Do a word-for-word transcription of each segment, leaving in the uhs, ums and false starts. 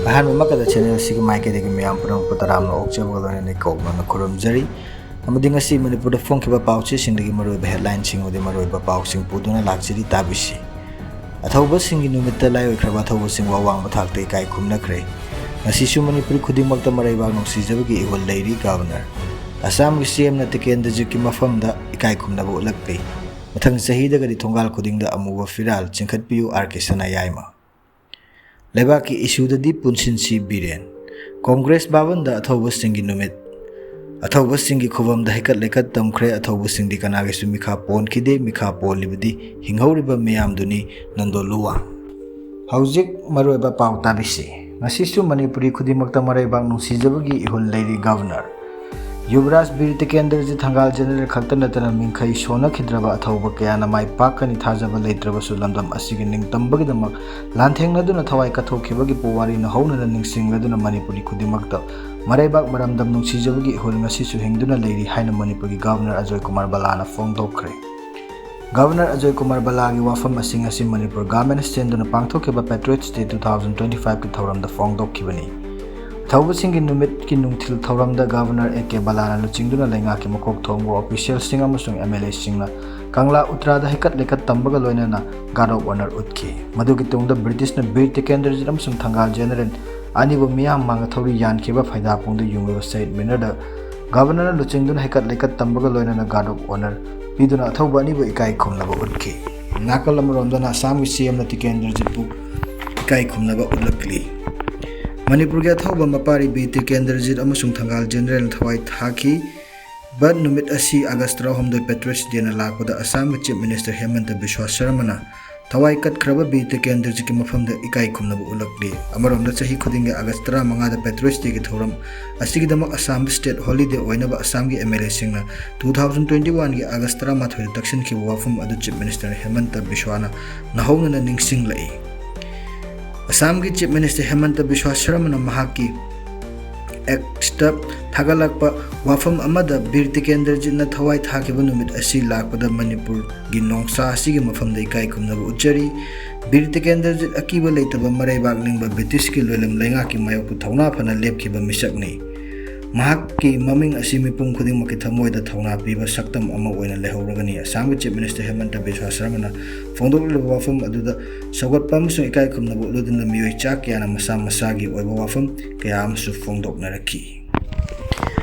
ꯑꯍꯥꯟꯕꯃꯛꯇꯗ channel ꯑꯁꯤꯒꯤ ꯃꯥꯏꯀꯩꯗꯒꯤ ꯃꯤꯌꯥꯝ ꯄꯨꯝꯅꯃꯛꯄꯨ ꯇꯔꯥꯝꯅ ꯑꯣꯛꯆꯕꯒ ꯂꯣꯏꯅꯅ ꯏꯀꯣꯛꯅꯅ ꯈꯨꯔꯨꯝꯖꯔꯤ꯫ ꯑꯃꯗꯤ ꯉꯁꯤ ꯃꯅꯤꯄꯨꯔꯗ ꯐꯣꯡꯈꯤꯕ ꯄꯥꯎꯆꯦꯁꯤꯡꯗꯒꯤ ꯃꯔꯨꯑꯣꯏꯕ headlineꯁꯤꯡ ꯑꯃꯗꯤ ꯃꯔꯨꯑꯣꯏꯕ ꯄꯥꯎꯁꯤꯡ ꯄꯨꯗꯨꯅ ꯂꯥꯛꯆꯔꯤ, ꯇꯥꯕꯤꯁꯤ꯫ ꯑꯊꯧꯕꯁꯤꯡꯒꯤ ꯅꯨꯃꯤꯠꯇ ꯂꯥꯏꯑꯣꯏꯈ꯭ꯔꯕ ꯑꯊꯧꯕꯁꯤꯡꯕꯨ ꯑꯋꯥꯡꯕ ꯊꯥꯛꯇ ꯏꯀꯥꯏ ꯈꯨꯝꯅꯈ꯭ꯔꯦ꯫ ꯉꯁꯤꯁꯨ ꯃꯅꯤꯄꯨꯔꯤ ꯈꯨꯗꯤꯡꯃꯛꯇ ꯃꯔꯩꯕꯥꯛ ꯅꯨꯡꯁꯤꯖꯕꯒꯤ ꯏꯍꯨꯜ ꯂꯩꯔꯤ꯫ Governor꯫ ꯑꯁꯥꯝꯒꯤ CMꯅ ꯇꯤꯀꯦꯟꯗ꯭ꯔꯖꯤꯠꯀꯤ ꯃꯐꯝꯗ ꯏꯀꯥꯏ ꯈꯨꯝꯅꯕ ꯎꯠꯂꯛꯂꯤ꯫ ꯃꯊꯪ ꯆꯍꯤꯗꯒꯗꯤ ꯊꯣꯡꯒꯥꯜ ꯈꯨꯗꯤꯡꯗ ꯑꯃꯨꯕ ꯐꯤꯔꯥꯜ ꯆꯤꯡꯈꯠꯄꯤꯌꯨ, R K ꯁꯅꯥꯌꯥꯏꯃ꯫ ꯂꯩꯕꯥꯛꯀꯤ issueꯗꯗꯤ ꯄꯨꯟꯁꯤꯟꯁꯤ ꯕꯤꯔꯦꯟ꯫ ꯀꯣꯡꯒ꯭ꯔꯦꯁ ꯚꯕꯟꯗ ꯑꯊꯧꯕꯁꯤꯡꯒꯤ ꯅꯨꯃꯤꯠ꯫ ꯑꯊꯧꯕꯁꯤꯡꯒꯤ ꯈꯨꯕꯝꯗ ꯍꯩꯀꯠ ꯂꯩꯀꯠ ꯇꯝꯈ꯭ꯔꯦ꯫ ꯑꯊꯧꯕꯁꯤꯡꯗꯤ ꯀꯅꯥꯒꯤꯁꯨ ꯃꯤꯈꯥ ꯄꯣꯟꯈꯤꯗꯦ꯫ ꯃꯤꯈꯥ ꯄꯣꯜꯂꯤꯕꯗꯤ ꯍꯤꯡꯍꯧꯔꯤꯕ ꯃꯤꯌꯥꯝꯗꯨꯅꯤ꯫ ꯅꯟꯗꯣ ꯂꯨꯋꯥꯡ꯫ ꯍꯧꯖꯤꯛ ꯃꯔꯨꯑꯣꯏꯕ ꯄꯥꯎ ꯇꯥꯕꯤꯁꯤ꯫ ꯉꯁꯤꯁꯨ ꯃꯅꯤꯄꯨꯔꯤ ꯈꯨꯗꯤꯡꯃꯛꯇ ꯃꯔꯩꯕꯥꯛ ꯅꯨꯡꯁꯤꯖꯕꯒꯤ ꯏꯍꯨꯜ ꯂꯩꯔꯤ꯫ Governor꯫ ꯌꯨꯕꯔꯥꯖ ꯕꯤꯔ ꯇꯤꯀꯦꯟꯗ꯭ꯔꯖꯤꯠ ꯊꯪꯒꯥꯜ ꯖꯦꯅꯦꯔꯦꯜ ꯈꯛꯇ ꯅꯠꯇꯅ ꯃꯤꯡꯈꯩ ꯁꯣꯟꯅꯈꯤꯗ꯭ꯔꯕ ꯑꯊꯧꯕ ꯀꯌꯥꯅ ꯃꯥꯏ ꯄꯥꯛꯀꯅꯤ ꯊꯥꯖꯕ ꯂꯩꯇ꯭ꯔꯕꯁꯨ ꯂꯝꯗꯝ ꯑꯁꯤꯒꯤ ꯅꯤꯡꯇꯝꯕꯒꯤꯗꯃꯛ ꯂꯥꯟꯊꯦꯡꯅꯗꯨꯅ ꯊꯋꯥꯏ ꯀꯠꯊꯣꯛꯈꯤꯕꯒꯤ ꯄꯨꯋꯥꯔꯤ ꯅꯧꯍꯧꯅꯅ ꯅꯤꯡꯁꯤꯡꯂꯗꯨꯅ ꯃꯅꯤꯄꯨꯔꯤ ꯈꯨꯗꯤꯡꯃꯛꯇ ꯃꯔꯩꯕꯥꯛ ꯃꯔꯝꯗꯝ ꯅꯨꯡꯁꯤꯖꯕꯒꯤ ꯏꯍꯨꯜ ꯉꯁꯤꯁꯨ ꯍꯤꯡꯗꯨꯅ ꯂꯩꯔꯤ ꯍꯥꯏꯅ ꯃꯅꯤꯄꯨꯔꯒꯤ Governor ꯑꯖꯣꯏ ꯀꯨꯃꯥꯔ ꯕꯂꯥꯅ ꯐꯣꯡꯗꯣꯛꯈ꯭ꯔꯦ꯫ Governor ꯑꯖꯣꯏ ꯀꯨꯃꯥꯔ ꯕꯂꯥꯒꯤ ꯋꯥꯐꯝ ꯑꯁꯤ ꯉꯁꯤ ꯃꯅꯤꯄꯨꯔ ꯒꯥꯔꯃꯦꯟꯁ ꯁꯦꯟꯗꯨꯅ ꯄꯥꯡꯊꯣꯛꯈꯤꯕ Patriots Day two thousand twenty fiveꯀꯤ ꯊꯧꯔꯝꯗ ꯐꯣꯡꯗꯣꯛꯈꯤꯕꯅꯤ꯫ ꯑꯊꯧꯕꯁꯤꯡꯒꯤ ꯅꯨꯃꯤꯠꯀꯤ ꯅꯨꯡꯊꯤꯜ ꯊꯧꯔꯝꯗ Governor A K ꯕꯂꯥꯅ ꯂꯨꯆꯤꯡꯗꯨꯅ ꯂꯩꯉꯥꯛꯀꯤ ꯃꯀꯣꯛ ꯊꯣꯡꯕ officialꯁꯤꯡ ꯑꯃꯁꯨꯡ MLAꯁꯤꯡꯅ ꯀꯪꯂꯥ ꯎꯇ꯭ꯔꯥꯗ ꯍꯩꯀꯠ ꯂꯩꯀꯠ ꯇꯝꯕꯒ ꯂꯣꯏꯅꯅ guard of honour ꯎꯠꯈꯤ꯫ ꯃꯗꯨꯒꯤ ꯇꯨꯡꯗ ꯕ꯭ꯔꯤꯇꯤꯁꯅ ꯕꯤꯔ ꯇꯤꯀꯦꯟꯗ꯭ꯔꯖꯤꯠ ꯑꯃꯁꯨꯡ ꯊꯪꯒꯥꯜ ꯖꯦꯅꯦꯔꯦꯜ ꯑꯅꯤꯕꯨ ꯃꯤꯌꯥꯝ ꯃꯥꯡꯗ ꯊꯧꯔꯤ ꯌꯥꯟꯈꯤꯕ ꯐꯩꯗꯥꯄꯣꯡꯗ ꯌꯨꯡꯂꯤꯕ ꯁꯍꯤꯗ ꯃꯤꯅꯔꯗ Governorꯅ ꯂꯨꯆꯤꯡꯗꯨꯅ ꯍꯩꯀꯠ ꯂꯩꯀꯠ ꯇꯝꯕꯒ ꯂꯣꯏꯅꯅ guard of honour ꯄꯤꯗꯨꯅ ꯑꯊꯧꯕ ꯑꯅꯤꯕꯨ ꯏꯀꯥꯏ ꯈꯨꯝꯅꯕ ꯎꯠꯈꯤ꯫ ꯅꯥꯀꯜ ꯑꯃꯔꯣꯝꯗꯅ ꯑꯁꯥꯝꯒꯤ CMꯅ ꯇꯤꯀꯦꯟꯗ꯭ꯔꯖꯤꯠꯄꯨ ꯏꯀꯥꯏ ꯈꯨꯝꯅꯕ ꯎꯠꯂꯛꯂꯤ꯫ ꯃꯅꯤꯄꯨꯔꯒꯤ ꯑꯊꯧꯕ ꯃꯄꯥꯔꯤ ꯕꯤꯔ ꯇꯤꯀꯦꯟꯗ꯭ꯔꯖꯤꯠ ꯑꯃꯁꯨꯡ ꯊꯪꯒꯥꯜ ꯖꯦꯅꯦꯔꯦꯜꯅ ꯊꯋꯥꯏ ꯊꯥꯈꯤ꯫ ꯕꯠ ꯅꯨꯃꯤꯠ ꯑꯁꯤ August ꯇꯔꯥꯍꯨꯝꯗꯣꯏ Patriots Dayꯅ ꯂꯥꯛꯄꯗ ꯑꯁꯥꯝꯒꯤ Chief Minister ꯍꯦꯃꯟꯇ ꯕꯤꯁ꯭ꯋꯥ ꯁꯔꯃꯅ ꯊꯋꯥꯏ ꯀꯠꯈ꯭ꯔꯕ ꯕꯤꯔ ꯇꯤꯀꯦꯟꯗ꯭ꯔꯖꯤꯠꯀꯤ ꯃꯐꯝꯗ ꯏꯀꯥꯏ ꯈꯨꯝꯅꯕ ꯎꯠꯂꯛꯂꯤ꯫ ꯑꯃꯔꯣꯝꯗ ꯆꯍꯤ ꯈꯨꯗꯤꯡꯒꯤ August ꯇꯔꯥꯃꯉꯥꯗ Patriots Dayꯒꯤ ꯊꯧꯔꯝ ꯑꯁꯤꯒꯤꯗꯃꯛ ꯑꯁꯥꯝꯗ state holiday ꯑꯣꯏꯅꯕ ꯑꯁꯥꯝꯒꯤ MLAꯁꯤꯡꯅ two thousand twenty oneꯒꯤ August ꯇꯔꯥꯃꯥꯊꯣꯏꯗ ꯇꯛꯁꯤꯟꯈꯤꯕ ꯋꯥꯐꯝ ꯑꯗꯨ Chief Minister ꯍꯦꯃꯟꯇ ꯕꯤꯁ꯭ꯋꯥꯅ ꯅꯧꯍꯧꯅꯅ ꯅꯤꯡꯁꯤꯡꯂꯛꯏ꯫ ꯑꯁꯥꯝꯒꯤ Chief Minister ꯍꯦꯃꯟꯇ ꯕꯤꯁ꯭ꯋꯥ ꯁꯔꯃꯅ ꯃꯍꯥꯛꯀꯤ X ꯇ ꯊꯥꯒꯠꯂꯛꯄ ꯋꯥꯐꯝ ꯑꯃꯗ ꯕꯤꯔ ꯇꯤꯀꯦꯟꯗ꯭ꯔꯖꯤꯠꯅ ꯊꯋꯥꯏ ꯊꯥꯈꯤꯕ ꯅꯨꯃꯤꯠ ꯑꯁꯤ ꯂꯥꯛꯄꯗ ꯃꯅꯤꯄꯨꯔꯒꯤ ꯅꯣꯡꯁꯥ ꯑꯁꯤꯒꯤ ꯃꯐꯝꯗ ꯏꯀꯥꯏ ꯈꯨꯝꯅꯕ ꯎꯠꯆꯔꯤ꯫ ꯕꯤꯔ ꯇꯤꯀꯦꯟꯗ꯭ꯔꯖꯤꯠ ꯑꯀꯤꯕ ꯂꯩꯇꯕ ꯃꯔꯩꯕꯥꯛ ꯅꯤꯡꯕ ꯕ꯭ꯔꯤꯇꯤꯁꯀꯤ ꯂꯣꯏꯂꯝ ꯂꯩꯉꯥꯛꯀꯤ ꯃꯥꯌꯣꯛꯇ ꯊꯧꯅꯥ ꯐꯅ ꯂꯦꯞꯈꯤꯕ ꯃꯤꯁꯛꯅꯤ꯫ ꯃꯍꯥꯛꯀꯤ ꯃꯃꯤꯡ ꯑꯁꯤ ꯃꯤꯄꯨꯝ ꯈꯨꯗꯤꯡꯃꯛꯀꯤ ꯊꯃꯣꯏꯗ ꯊꯧꯅꯥ ꯄꯤꯕ ꯁꯛꯇꯝ ꯑꯃ ꯑꯣꯏꯅ ꯂꯩꯍꯧꯔꯒꯅꯤ꯫ ꯑꯁꯥꯝꯒꯤ Chief Minister ꯍꯦꯃꯟꯇ ꯕꯤꯁ꯭ꯋꯥ ꯁꯔꯃꯅ ꯐꯣꯡꯗꯣꯛꯂꯤꯕ ꯋꯥꯐꯝ ꯑꯗꯨꯗ ꯁꯧꯒꯠꯄ ꯑꯃꯁꯨꯡ ꯏꯀꯥꯏ ꯈꯨꯝꯅꯕ ꯎꯠꯂꯗꯨꯅ ꯃꯤꯑꯣꯏ ꯆꯥ ꯀꯌꯥꯅ ꯃꯁꯥ ꯃꯁꯥꯒꯤ ꯑꯣꯏꯕ ꯋꯥꯐꯝ ꯀꯌꯥ ꯑꯃꯁꯨ ꯐꯣꯡꯗꯣꯛꯅꯔꯛꯈꯤ꯫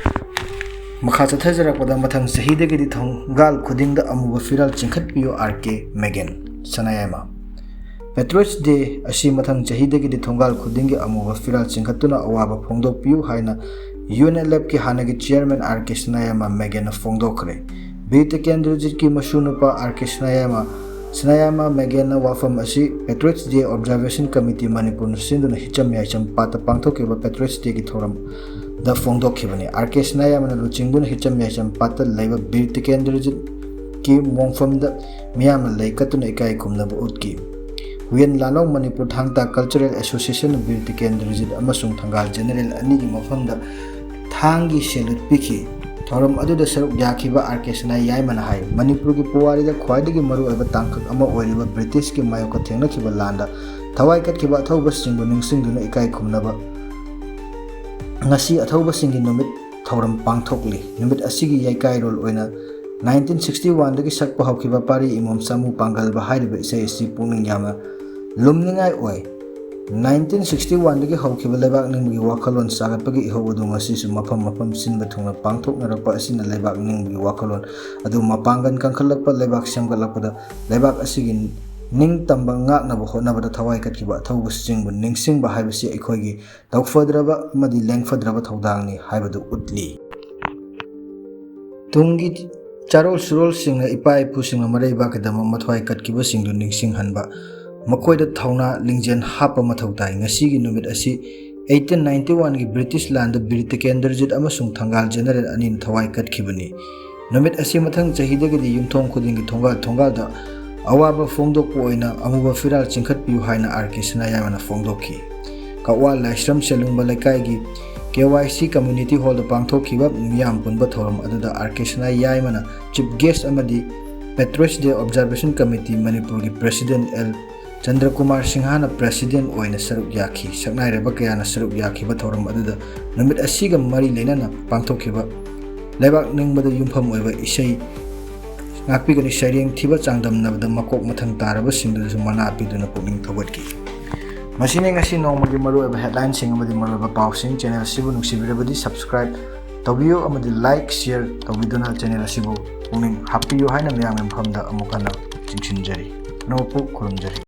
ꯃꯈꯥ ꯆꯠꯊꯖꯔꯛꯄꯗ, ꯃꯊꯪ ꯆꯍꯤꯗꯒꯤꯗꯤ ꯊꯣꯡꯒꯥꯜ ꯈꯨꯗꯤꯡꯗ ꯑꯃꯨꯕ ꯐꯤꯔꯥꯜ ꯆꯤꯡꯈꯠꯄꯤꯌꯨ, R K Megan, ꯁꯅꯥꯌꯥꯏꯃ꯫ Patriots Day ꯑꯁꯤ ꯃꯊꯪ ꯆꯍꯤꯗꯒꯤꯗꯤ ꯊꯣꯡꯒꯥꯜ ꯈꯨꯗꯤꯡꯒꯤ ꯑꯃꯨꯕ ꯐꯤꯔꯥꯜ ꯆꯤꯡꯈꯠꯇꯨꯅ ꯑꯋꯥꯕ ꯐꯣꯡꯗꯣꯛꯄꯤꯌꯨ ꯍꯥꯏꯅ U N L F ꯀꯤ ꯍꯥꯟꯅꯒꯤ chairman R K ꯁꯅꯥꯌꯥꯏꯃ Megan ꯅ ꯐꯣꯡꯗꯣꯛꯈ꯭ꯔꯦ꯫ ꯕꯤꯔ ꯇꯤꯀꯦꯟꯗ꯭ꯔꯖꯤꯠꯀꯤ ꯃꯁꯨ ꯅꯨꯄꯥ R K ꯁꯅꯥꯌꯥꯏꯃ, ꯁꯅꯥꯌꯥꯏꯃ Megan ꯅ ꯋꯥꯐꯝ ꯑꯁꯤ Patriots Day Observation Committee ꯃꯅꯤꯄꯨꯔꯅ ꯁꯤꯟꯗꯨꯅ ꯍꯤꯆꯝ ꯌꯥꯏꯆꯝ ꯄꯥꯠꯇ ꯄꯥꯡꯊꯣꯛꯈꯤꯕ Patriots Day ꯒꯤ ꯊꯧꯔꯝꯗ ꯐꯣꯡꯗꯣꯛꯈꯤꯕꯅꯤ꯫ R K ꯁꯅꯥꯌꯥꯏꯃꯅ ꯂꯨꯆꯤꯡꯗꯨꯅ ꯍꯤꯆꯝ ꯌꯥꯏꯆꯝ ꯄꯥꯠꯇ ꯂꯩꯕ ꯕꯤꯔ ꯇꯤꯀꯦꯟꯗ꯭ꯔꯖꯤꯠꯀꯤ ꯃꯣꯡꯐꯝꯗ ꯃꯤꯌꯥꯝꯅ ꯂꯩ ꯀꯠꯇꯨꯅ ꯏꯀꯥꯏ ꯈꯨꯝꯅꯕ ꯎꯠꯈꯤ꯫ ꯍꯨꯌꯦꯟ ꯂꯥꯂꯣꯡ ꯃꯅꯤꯄꯨꯔ ꯊꯥꯡ ꯇꯥ Cultural Association ꯅ ꯕꯤꯔ ꯇꯤꯀꯦꯟꯗ꯭ꯔꯖꯤꯠ ꯑꯃꯁꯨꯡ ꯊꯪꯒꯥꯜ General ꯑꯅꯤꯒꯤ ꯃꯐꯝꯗ ꯊꯥꯡꯒꯤ salute ꯄꯤꯈꯤ꯫ ꯊꯧꯔꯝ ꯑꯗꯨꯗ ꯁꯔꯨꯛ ꯌꯥꯈꯤꯕ R K ꯁꯅꯥꯌꯥꯏꯃꯅ ꯍꯥꯏ, ꯃꯅꯤꯄꯨꯔꯒꯤ ꯄꯨꯋꯥꯔꯤꯗ ꯈ꯭ꯋꯥꯏꯗꯒꯤ ꯃꯔꯨꯑꯣꯏꯕ ꯇꯥꯡꯀꯛ ꯑꯃ ꯑꯣꯏꯔꯤꯕ ꯕ꯭ꯔꯤꯇꯤꯁꯀꯤ ꯃꯥꯌꯣꯛꯇ ꯊꯦꯡꯅꯈꯤꯕ ꯂꯥꯟꯗ ꯊꯋꯥꯏ ꯀꯠꯈꯤꯕ ꯑꯊꯧꯕꯁꯤꯡꯕꯨ ꯅꯤꯡꯁꯤꯡꯗꯨꯅ ꯏꯀꯥꯏ ꯈꯨꯝꯅꯕ ꯉꯁꯤ ꯑꯊꯧꯕꯁꯤꯡꯒꯤ ꯅꯨꯃꯤꯠ ꯊꯧꯔꯝ ꯄꯥꯡꯊꯣꯛꯂꯤ꯫ ꯅꯨꯃꯤꯠ ꯑꯁꯤꯒꯤ ꯌꯥꯏꯀꯥꯏꯔꯣꯜ ꯑꯣꯏꯅ nineteen sixty one ꯗꯒꯤ ꯁꯛꯄ ꯍꯧꯈꯤꯕ ꯄꯥꯔꯤ ꯏꯃꯣꯝ ꯁꯥꯃꯨ ꯄꯥꯡꯒꯜꯕ ꯍꯥꯏꯔꯤꯕ ꯏꯁꯩ ꯑꯁꯤ ꯄꯨꯛꯅꯤꯡ ꯌꯥꯝꯅ ꯂꯨꯝꯅꯤꯡꯉꯥꯏ ꯑꯣꯏ꯫ Nineteen sixty one ꯗꯒꯤ ꯍꯧꯈꯤꯕ ꯂꯩꯕꯥꯛ ꯅꯤꯡꯕꯒꯤ ꯋꯥꯈꯜꯂꯣꯟ ꯁꯥꯒꯠꯄꯒꯤ ꯏꯍꯧ ꯑꯗꯨ ꯉꯁꯤꯁꯨ ꯃꯐꯝ ꯃꯐꯝ ꯁꯤꯟꯕ ꯊꯨꯡꯅ ꯄꯥꯡꯊꯣꯛꯅꯔꯛꯄ ꯑꯁꯤꯅ ꯂꯩꯕꯥꯛ ꯅꯤꯡꯕꯒꯤ ꯋꯥꯈꯜꯂꯣꯟ ꯑꯗꯨ ꯃꯄꯥꯡꯒꯜ ꯀꯟꯈꯠꯂꯛꯄ, ꯂꯩꯕꯥꯛ ꯁꯦꯝꯒꯠꯂꯛꯄꯗ ꯂꯩꯕꯥꯛ ꯑꯁꯤꯒꯤ ꯅꯤꯡꯇꯝꯕ ꯉꯥꯛꯅꯕ ꯍꯣꯠꯅꯕꯗ ꯊꯋꯥꯏ ꯀꯠꯈꯤꯕ ꯑꯊꯧꯕꯁꯤꯡꯕꯨ ꯅꯤꯡꯁꯤꯡꯕ ꯍꯥꯏꯕꯁꯤ ꯑꯩꯈꯣꯏꯒꯤ ꯇꯧꯐꯗ꯭ꯔꯕ ꯑꯃꯗꯤ ꯂꯦꯡꯐꯗ꯭ꯔꯕ ꯊꯧꯗꯥꯡꯅꯤ ꯍꯥꯏꯕꯗꯨ ꯎꯠꯂꯤ꯫ ꯇꯨꯡꯒꯤ ꯆꯥꯔꯣꯜ ꯁꯨꯔꯣꯜꯁꯤꯡꯅ ꯏꯄꯥ ꯏꯄꯨꯁꯤꯡꯅ ꯃꯔꯩꯕꯥꯛꯀꯤꯗꯃꯛ ꯃꯊ꯭ꯋꯥꯏ ꯀꯠꯈꯤꯕꯁꯤꯡꯗꯨ ꯅꯤꯡꯁꯤꯡꯍꯟꯕ, ꯃꯈꯣꯏꯗ ꯊꯧꯅꯥ ꯂꯤꯡꯖꯦꯜ ꯍꯥꯞꯄ ꯃꯊꯧ ꯇꯥꯏ꯫ ꯉꯁꯤꯒꯤ ꯅꯨꯃꯤꯠ ꯑꯁꯤ eighteen ninety one ꯒꯤ ꯕ꯭ꯔꯤꯇꯤꯁ ꯂꯥꯟꯗ ꯕꯤꯔ ꯇꯤꯀꯦꯟꯗ꯭ꯔꯖꯤꯠ ꯑꯃꯁꯨꯡ ꯊꯪꯒꯥꯜ General ꯑꯅꯤꯅ ꯊꯋꯥꯏ ꯀꯠꯈꯤꯕꯅꯤ꯫ ꯅꯨꯃꯤꯠ ꯑꯁꯤ ꯃꯊꯪ ꯆꯍꯤꯗꯒꯤꯗꯤ ꯌꯨꯝꯊꯣꯡ ꯈꯨꯗꯤꯡꯒꯤ ꯊꯣꯡꯒꯥꯜ ꯊꯣꯡꯒꯥꯜꯗ ꯑꯋꯥꯕ ꯐꯣꯡꯗꯣꯛꯄ ꯑꯣꯏꯅ ꯑꯃꯨꯕ ꯐꯤꯔꯥꯜ ꯆꯤꯡꯈꯠꯄꯤꯌꯨ ꯍꯥꯏꯅ R K ꯁꯅꯥꯌꯥꯏꯃꯅ ꯐꯣꯡꯗꯣꯛꯈꯤ꯫ ꯀꯛꯋꯥ ꯂꯥꯏꯁ꯭ꯔꯝ ꯁꯦꯂꯨꯡꯕ ꯂꯩꯀꯥꯏꯒꯤ ꯀꯦ ꯋꯥꯏ ꯁꯤ Community Hallꯗ ꯄꯥꯡꯊꯣꯛꯈꯤꯕ ꯃꯤꯌꯥꯝ ꯄꯨꯟꯕ ꯊꯧꯔꯝ ꯑꯗꯨꯗ ꯑꯥꯔ ꯀꯦ ꯁꯅꯥ ꯌꯥꯏꯃꯅ Chief Guest ꯑꯃꯗꯤ Patriots Day Observation Committee ꯃꯅꯤꯄꯨꯔꯒꯤ President ꯑꯦꯜ ꯆꯟꯗ꯭ꯔꯀꯨꯃꯥꯔ ꯁꯤꯡꯍꯅ President ꯑꯣꯏꯅ ꯁꯔꯨꯛ ꯌꯥꯈꯤ꯫ ꯁꯛꯅꯥꯏꯔꯕ ꯀꯌꯥꯅ ꯁꯔꯨꯛ ꯌꯥꯈꯤꯕ ꯊꯧꯔꯝ ꯑꯗꯨꯗ ꯅꯨꯃꯤꯠ ꯑꯁꯤꯒ ꯃꯔꯤ ꯂꯩꯅꯅ ꯄꯥꯡꯊꯣꯛꯈꯤꯕ ꯂꯩꯕꯥꯛ ꯅꯤꯡꯕꯗ ꯌꯨꯝꯐꯝ ꯑꯣꯏꯕ ꯏꯁꯩ ꯉꯥꯛꯄꯤꯒꯅꯤ꯫ ꯁꯩꯔꯦꯡ ꯊꯤꯕ ꯆꯥꯡꯗꯝꯅꯕꯗ ꯃꯀꯣꯛ ꯃꯊꯪ ꯇꯥꯔꯕꯁꯤꯡꯗꯨꯗꯁꯨ ꯃꯅꯥ ꯄꯤꯗꯨꯅ ꯄꯨꯛꯅꯤꯡ ꯊꯧꯒꯠꯈꯤ꯫ ꯃꯁꯤꯅꯤ ꯉꯁꯤ ꯅꯣꯡꯃꯒꯤ ꯃꯔꯨꯑꯣꯏꯕ headlineꯁꯤꯡ ꯑꯃꯗꯤ ꯃꯔꯨꯑꯣꯏꯕ ꯄꯥꯎꯁꯤꯡ꯫ Channel ꯑꯁꯤꯕꯨ ꯅꯨꯡꯁꯤꯕꯤꯔꯕꯗꯤ subscribe ꯇꯧꯕꯤꯌꯨ ꯑꯃꯗꯤ like, share ꯇꯧꯕꯤꯗꯨꯅ channel ꯑꯁꯤꯕꯨ ꯄꯨꯛꯅꯤꯡ ꯍꯥꯞꯄꯤꯌꯨ ꯍꯥꯏꯅ ꯃꯌꯥꯝꯒꯤ ꯃꯐꯝꯗ ꯑꯃꯨꯛ ꯍꯟꯅ ꯆꯤꯡꯁꯤꯟꯖꯔꯤ꯫ ꯑꯅꯧꯕ ꯄꯨ ꯈꯨꯔꯨꯝꯖꯔꯤ꯫